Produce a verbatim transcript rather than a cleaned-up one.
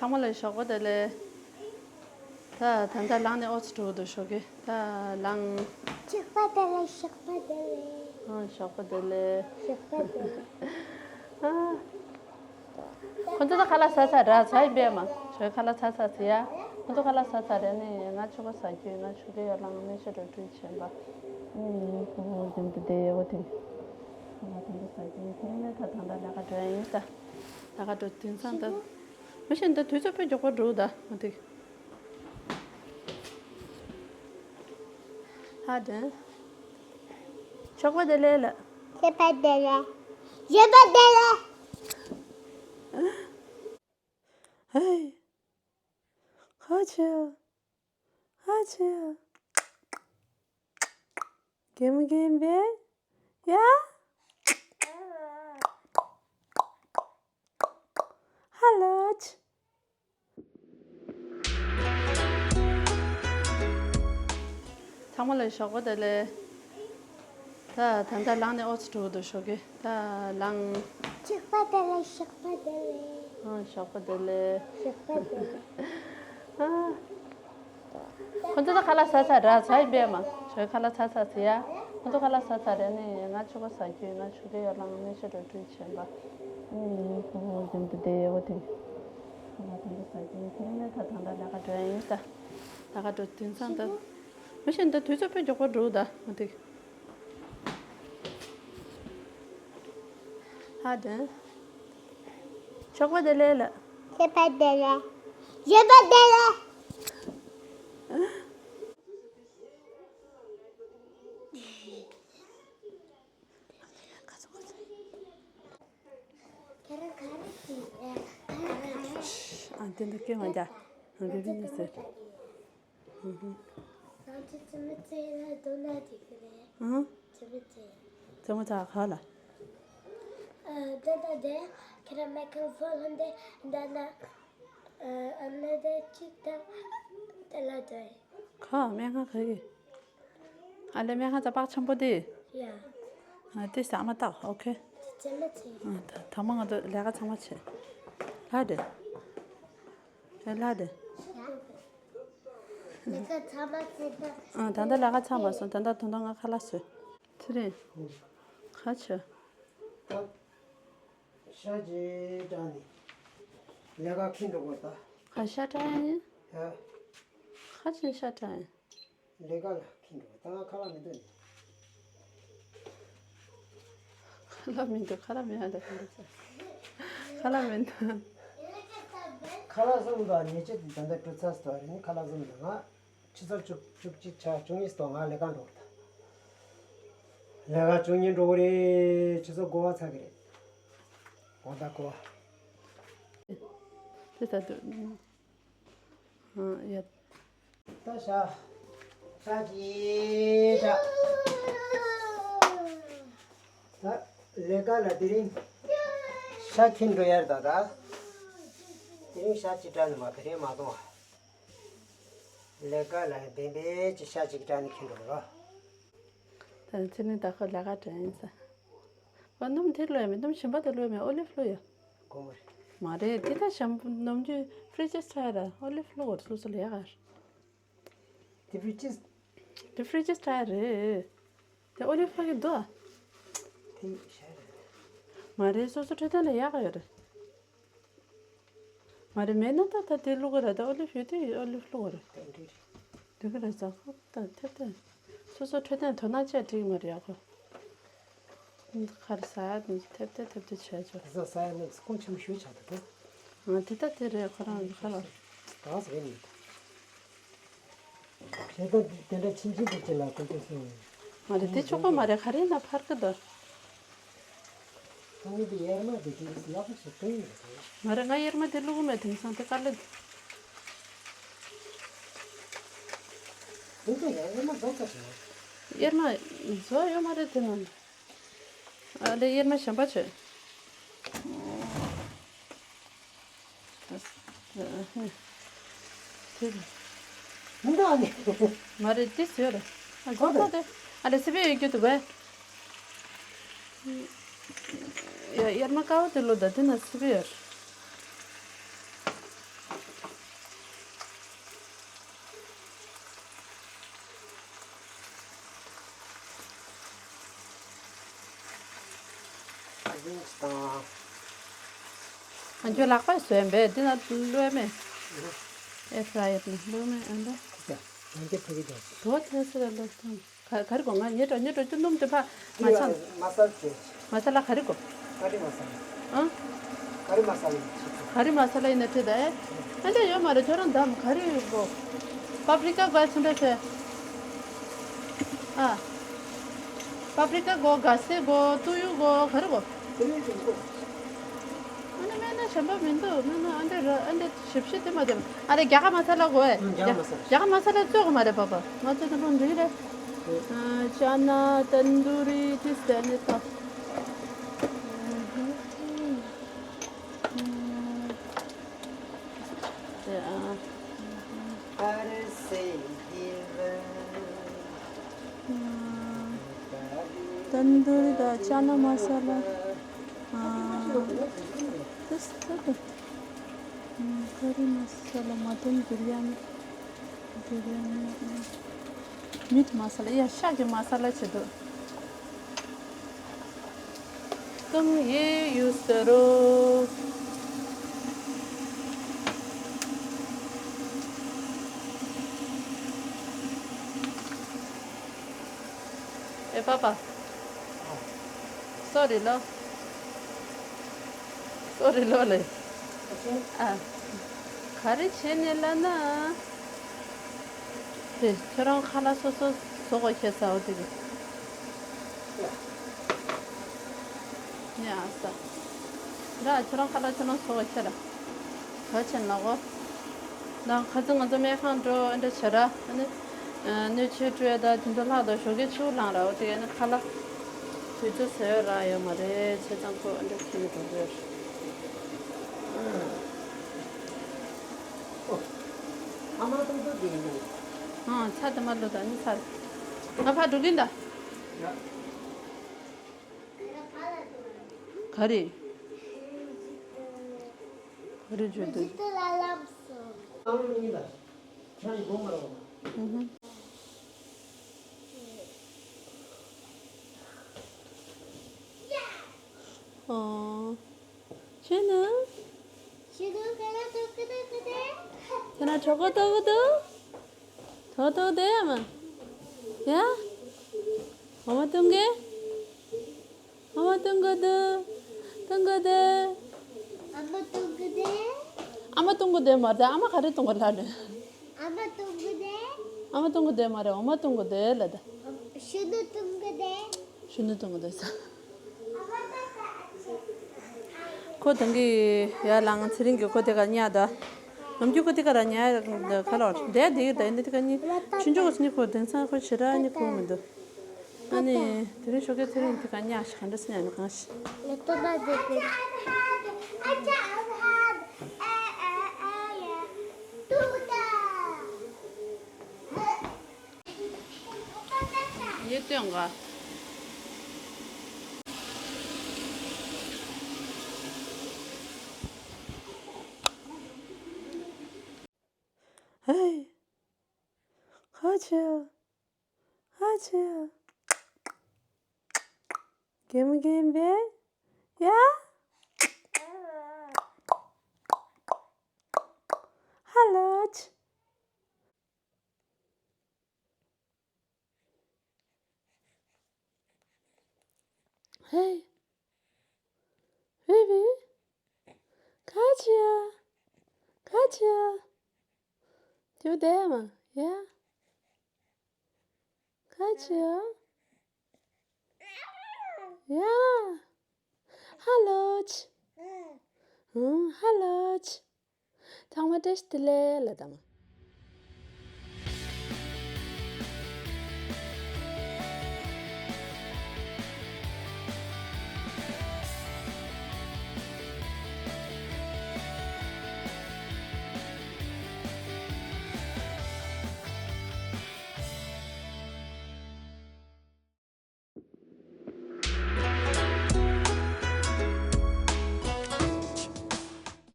ཚང་མ་ལ་ཞོགས་པ་བདེ་ལེགས། ད་ད་ལྟ་ལངས་ནས་ཨོ་ཙི་འགྲོ་གི་འདུག་ཞོགས་ཀས་ད་ལངས། ཞོགས་པ་བདེ་ལེགས། ཞོགས་པ་བདེ་ལེགས། ཨ་ཞོགས་པ་བདེ་ལེགས། ཞོགས་པ་བདེ་ལེགས། ཨ། ཁོ་ཚོ་ད་ཁ་ལག་ཟ་ཚར་ར་ཟ་ཡིན་པས་མ། ཁྱོད་ཁ་ལག་ཟ་ཚར་ཟེར་ཡ། ཁོ་ཚོ་ཁ་ལག་ཟ་ཚར་རེད་ནི་ང་ཆོ་ག་ཟ་རྒྱུ་ཡིན། ང་ཆོ་ག་ཡར་ལངས་ནས་ཤ་འགྲོ་དུས་བྱས་པ། ཨུམ་ཁོ་བོ་རྒྱུན་དུ་བསྡད་ཡོད་དེ། ཁ་ལག་དེ་འདྲ་ཟ་རྒྱུ་ཡིན། དེ་རིང་ནས་ད་ད་ལྟ་ལས་ཀ་འགྲོ་ཡ་ཡིན་ད། ལས་ཀ་འགྲོ་དུས་ཚང་ད། མི་ཤེས་ད་དུས་ཚོད་དཔེ་མགྱོགས་པོ་འགྲོ་ད་མ་དེ། ཧ་དྲན། ཞོགས་པ་བདེ་ལེགས་ལ། ཞོགས་པ་བདེ་ལེགས། ཞོགས་པ་བདེ་ལེགས། ཧེ། ཧ་ཆེ། ཧ་ཆེ། གེམ་གེམ་བེ། ཡ། ཧ་ལོ་ཆེ། ཚང་མ་ལ་ཞོགས་པ་བདེ་ལེགས། ད་ད་ལྟ་ལངས་ནས་ཨོ་ཙི་འགྲོ་གི་འདུག་ཞོགས་ཀས་ད་ལངས། ཞོགས་པ་བདེ་ལེགས། ཞོགས་པ་བདེ་ལེགས། ཨ་ཞོགས་པ་བདེ་ལེགས། ཞོགས་པ་བདེ་ལེགས། ཨ། ཁོ་ཚོ་ད་ཁ་ལག་ཟ་ཚར་ར་ཟ་ཡིན་པས་མ། ཁྱོད་ཁ་ལག་ཟ་ཚར་ཟེར་ཡ། ཁོ་ཚོ་ཁ་ལག་ཟ་ཚར་རེད་ནི་ང་ཆོ་ག་ཟ་རྒྱུ་ཡིན། ང་ཆོ་ག་ཡར་ལངས་ནས་ཤ་འགྲོ་དུས་བྱས་པ། ཨུམ་ཁོ་བོ་རྒྱུན་དུ་བསྡད་ཡོད་དེ། ཁ་ལག་དེ་འདྲ་ཟ་རྒྱུ་ཡིན། དེ་རིང་ནས་ད་ད་ལྟ་ལས་ཀ་འགྲོ་ཡ་ཡིན་ད། ལས་ཀ་འགྲོ་དུས་ཚང་ད། མི་ཤེས་ད་དུས་ཚོད་དཔེ་མགྱོགས་པོ་འགྲོ་ད་མ་དེ། ཧ་དྲན། ཞོགས་པ་བདེ་ལེགས་ལ། ཞོགས་པ་བདེ་ལེགས། ཞོགས་པ་བདེ་ལེགས། ཨ་དེ་འདྲ་སྐད་མ་རྒྱག་ཨ་བི་བི་ནི་ཟེར། ཨུ་ཧུ། ང་ཚོ་བཙུན་མོ་བཙས་ན་དོ་ན་དེ་གི་རེད། ཨང་། བཙུན་མོ་བཙས། བཙུན་མོ་བཙས་ག་ལ། ཨ་ད་ད་དེ་ཁྱེད་རང་མེ་ཁལ་ཕོ་ལྷོན་དེ་ད་ན་ཨ་ཨ་ན་དེ་ཅིག་ད་དེ་ལ་དེ། ག་སྨན་ཁང་ག་གི། ཨ་ལེ་སྨན་ཁང་ཚ་བག་ཆེན་པོ་དེ། ཡ། ཨ་དེ་ཟ་མ་ཏག་ཨོ་ཁེ། བཙུན་མོ་བཙས། ཨ་ད་ད་མ་ང་ཚོ་ལས་ཀ་ཚང་མ་བྱེད། ལ་དེ། ཨ་ལ་དེ། ཡ། ལས་ཀ་ཚང་མ་བྱེད་ད། ཨ་ད་ལྟ་ལས་ཀ་ཚང་མ་སོང་། ད་ལྟ་དོན་དག་ང་ཁ་ལག་བཟོས། ཚེ་རིང་། ཁ་ཆེ། ཤ་ཅིག་དྲངས་ནས་ལས་ཀ་ཁྱིམ་འགྲོ་དགོས་ད། ཁ་ཤ་དྲངས་ཡིན། ཡ། ཁ་ཆེ་ཤ་དྲངས་ཡིན། ལས་ཀ་ལ་ཁྱིམ་འགྲོ་དགོས་ད། ང་ཁ་ལག་མི་འདུག་ནས། ཁ་ལག་མི་འདུག་ཁ་ལག་མི་ཡ་ད་ཁ་ལག་ཟ། ཁ་ལག་མི་འདུག་ཁ་ལག་བཟུང་དང་ཉེས་ཆད་དེ་ད་ལྟ་གྲོལ་ཚར་སོང་རེད། ཁ་ལག་བཟུང་དང་ང་། ཆུ་ཚོད་བཅུ་བཅུ་གཅིག་ཆ་བཅུ་གཉིས་སྟོང་ང་ལས་ཀ་འགྲོ་གི་ད། ལས་ཀ་བཅུ་གཉིས་འགྲོ་གི་རེད། ཆུ་ཚོད་དགུ་པ་ཚར་གི་རེད། འོ་ད་དགུ་པ། དེ་ད་དུ། ཨ་ཡ། ད་ཤ། ཤ་གི་ཤ། ད་ལས་ཀ་ལ་དེ་རིང་ཤ་ཁྱེར་འགྲོ་ཡར་ད་ད། དེ་རིང་ཤ་ཅིག་དྲངས་ནས་མ་དེ་རིང་མ་གཏོང་བ། ལས་ཀ་ལ་བེམ་བེམ་གྱི་ཤ་ཅིག་དྲངས་ནས་ཁྱེར་འགྲོ་རོགས། ད་ཚེ་རིང་ད་ཁོ་ལས་ཀ་དྲན་ཡིན་ས། ཨོ་སྣུམ་དེ་བླུགས་ཡ་མེད། སྣུམ་གཞན་པ་དེ་བླུགས་ཡ་མེད། ཨོ་ལིབ་བླུགས་ཡ། དགོས་མ་རེད། མ་རེད་དེ་ད་གཞན་པ་སྣུམ་རྒྱུ་ཕི་རི་ཇི་སི་ཊ་ཡ་ར་ཨོ་ལིབ་བླུགས་བར་སོ་སོ་ལས་ཀ་ར། དེ་ཕི་རི་ཇི་སི། དེ་ཕི་རི་ཇི་སི་ཊ་ཡ་རེད། དེ་ཨོ་ལིབ་བླུགས་ཀྱི་འདུག་ཨ། དེ་ཤ་རེད། མ་རེད་སོ་སོ་འཕྲོད་བསྟེན་ལ་ཡག་ག་ཡོད་རེད། མ་རེད་མེད་ན་ད་ད་དེ་བླུག་གི་རེད། ད་ཨོ་ལིབ་ཡོད་དུས་ཨོ་ལིབ་བླུག་གི་རེད། དེ་འདྲ་རེད། འདི་ག་རེད་ཟ་ཁོ་ད་ཐེབས་ཐེབས། སོ་སོ་འཕྲོད་བསྟེན་དོ་སྣང་བྱས་འགྲིག་མ་རེད་ཡ་ཁོ། ཁར་ཟ་ཡ་དེ་ཐེབས་ཐེབས་ཐེབས་ཐེབས་བྱས་ཆོག་དེ་ཚོ་ཟ་ཡ་ནི་ཁོང་ཆེན་པོ་ཞུ་ཆགས་འདུག་ག་ཨ་དེ་ད་དེ་རེད་ཁོ་རང་ཁ་ལ། ག་ཟེ་རེད་མི་འདུག་ཁྱེད་ད་དེ་འདྲ་ཆུང་ཆུང་དེ་ཅི་ལ་ཁོ་ཚོས་སོང་། མ་རེད་དེ་ཆོག་གི་མ་རེད། ག་རེ་ན་ཕར་གི་འདུག་ཨ་ནི་དེ་གཡེར་མ་དེ་དེ་ལག་པ་ཞིག་སྟོན་ཡོད་རེད། མ་རེད་ང་གཡེར་མ་དེ་བླུག་གི་མེད། དེང་སང་དེ་དཀའ་ལས་འདུག་དེ་ཚོ་ཡང་གཡེར་མ་རྫོགས་ཚར་སོང་། གཡེར་མ་རྫོགས་ཡོད་མ་རེད་དེ་ནང་། ཨ་ལེ་གཡེར་མ་གཞན་པ་བྱོས། དེ་མི་འདུག་ཨ་ནི། མ་རེད་དེ་བཟོས་རེད། ཨ་གོ་གོ་དེ། ཨ་ལེ་སི་པེ་ཡོད་རྒྱུ་འདུག་བས། ཡ་གཡེར་མ་དཀར་པོ་དེ་བླུགས་ད་དེ་ན་སི་པེ་ཡོད། ཨ་ཁྱོད་ལག་པ་བཟོས་པས་འདི་ན་བླུགས་མེད། ཨེ་ཕ་ར་ཡར་ནས་བླུགས་མེད་ཨ་འདྲ། ཡང་ཁྱེད་ཐུག་གི་འདུག་དོ་དེ་སི་ར་བླུགས་ཐང་། ག་ག་རེ་དགོས། ང་ཉེ་དྲགས་ཉེ་དྲགས་ཅུང་སྣུམ་དེ་ཕ་མ་ཆང་། མ་སལ་ཅེ། མ་ས་ལ་ག་རེ་དགོས། ཀ་རི་མ་ས་ལ། ཨ། ཀ་རི་མ་ས་ལ་ཡིན་ཆེ་ཚོ། ཀ་རི་མ་ས་ལ་ཡིན་ན་ཁྲིད་ད་ཨེ། ཨ་འདྲ་ཡོད་མ་རེད། ཁྱོད་རང་འདམ་ག་རེ་ཡོད་དགོས། པ་པི་རི་ཀ་དགོས་ཚོད་འདྲ་བྱས། ཨ། པ་པི་རི་ཀ་དགོས། ག་སེ་དགོས། ཏུ་ཡུ་དགོས། ག་རེ་དགོས། ཏུ་ཡུ་ཅིག་དགོས། ཨ་ནི་སྨན་སྣ་གཞན་པ་མི་འདུག་སྨན་སྣ་ཨ་འདྲ་ར་ཨ་འདྲ་ཞིབ་ཞིབ་དེ་མ་དེ་ཨ་རེ་རྒྱ་གར་མ་ས་ལ་དགོས་ཨེ། ཨང་། རྒྱ་གར་མ་ས་ལ། རྒྱ་གར་མ་ས་ལ་བཙོས་དགོས་མ་རེད་པ་པ། ང་ཚོ་དེ་འདྲ་འགྲིག་རེད། ཨ་ཅ་ན་ཏན་དུ་རི་དེ་སྟེ་ནི་ད། དེ་ཨ། ཏན་དུ་རི་དང་ཅ་ན་མ་ས་ལ། ཨ། དེ་སྟེ་དེ། ཀ་རི་མ་ས་ལ་མ་ཏན་བི་རི་ཡ་ནི། བི་རི་ཡ་ནི། མིད་མ་ས་ལ་ཡ་ཤ་གི་མ་ས་ལ་བྱེད་དོ། ཏུམ་ཡེ་ཡུ་སི་རོ། ཨེ་པ་པ། སོ་རི་ལོ། སོ་རི་ལོ་ལེ། ཨ། ག་རེ་བྱས་ནས་ལབ་ན། དེ་ཁྱོད་རང་ཁ་ལག་སོ་སོ་བཟོ་དགོས་ཤེས་ས་འོ་དེ་གི། ཉ་ཨ་ས། ར་ཁྱོད་རང་ཁ་ལག་ཁྱོད་རང་བཟོ་དགོས་ཤེས་ར། ག་བྱས་ན་གོ། ན་ཁ་ཚ་ང་ཚོ་སྨན་ཁང་འགྲོ་ཨ་འདྲ་བྱས་ར་ཨ་ནི། སྣོད་ཆས་སྤྲོད་ད་དེ་ཚོ་ལྷག་དང་ཞོགས་ཀས་ཕྱུག་ལངས་ར་འོ་དེ་ག་ནི་ཁ་ལག་དུས་ཚོད་ཟེར་ར་ཡོད་མ་རེད། བྱས་ཙང་ཁོ་ཨ་འདྲ་ཁྱེར་ནས་འགྲོ་གི་ཡོད་རེད། ཨ་མ་གཏོང་ཚོད་དེ་ཡིན་ནམ། ཨང་། ཚ་དེ་མ་ལོ་ད་ནི་ཚ། ང་ཕར་འགྲོ་གིན་ད། ཡ། ག་རེ། ག་རེ་བརྗོད་འདུག་ཨང་། ཨོ། ཁྱོད་ནི། ཁྱོད་ནི་ག་ལ་ཐོག་གི་ཐོག་གི་དེ། ཁྱོད་ན་གྲོད་ཁོག་ལྟོགས་གི་འདུག་ཐོག་ཐོག་དེ་ཨ་མ། ཡ། འོ་མ་བཏུང་གི། འོ་མ་བཏུང་གི་འདུག་བཏུང་གི་འདུག་ཨ་མ་བཏུང་གི་དེ། ཨ་མ་བཏུང་གི་དེ་མ་རེད། ཨ་མ་ག་རེ་བཏུང་གི་ལབ་ནས། ཨ་མ་བཏུང་གི་དེ། ཨ་མ་བཏུང་གི་དེ་མ་རེད། འོ་མ་བཏུང་གི་དེ་ལབ་ད། ཤིན་ཏུ་བཏུང་གི་དེ། ཤིན་ཏུ་བཏུང་གི་དེ་ཟེར། ཁོ་དང་གི་ཡ་ལང་ཚེ་རིང་གི་ཁོ་དེ་ག་ཉལ་ད། ནམ་རྒྱུན་ཁོ་དེ་ག་ར་ཉལ་ཁ་ལོ་དེ་དེ་གི་དེ་ནི་དེ་ག་ནི་ཆུང་ཆུང་གི་ནི་ཁོ་དེང་སང་ཁོ་ཞེ་དྲག་ནི་ཁོ་མི་འདུག་ཨ་ནི་དེ་རིང་ཞོགས་ཀས་ཚེ་རིང་དེ་ག་ཉལ་ཞིག་ག་འདྲ་སེ་ཉལ་ནི་གང་ཞིག་ཡེ་སྟོན་ག་ཧེ། ཁ་ཆེ། ཁ་ཆེ། གེམ་གེམ་བེ། ཡ། ཧ་ལོ་ཆ། ཧེ། བེ་བེ། ཁ་ཆེ། ཁ་ཆེ། ཁྱོད་བསྡད་མ། ཡ། ཁ་ཆེ། ཡ། ཧ་ལོ་ཆ། ཧུང་། ཧ་ལོ་ཆ། ཚང་མ་བཀྲ་ཤིས་བདེ་ལེགས་ལ་དང་།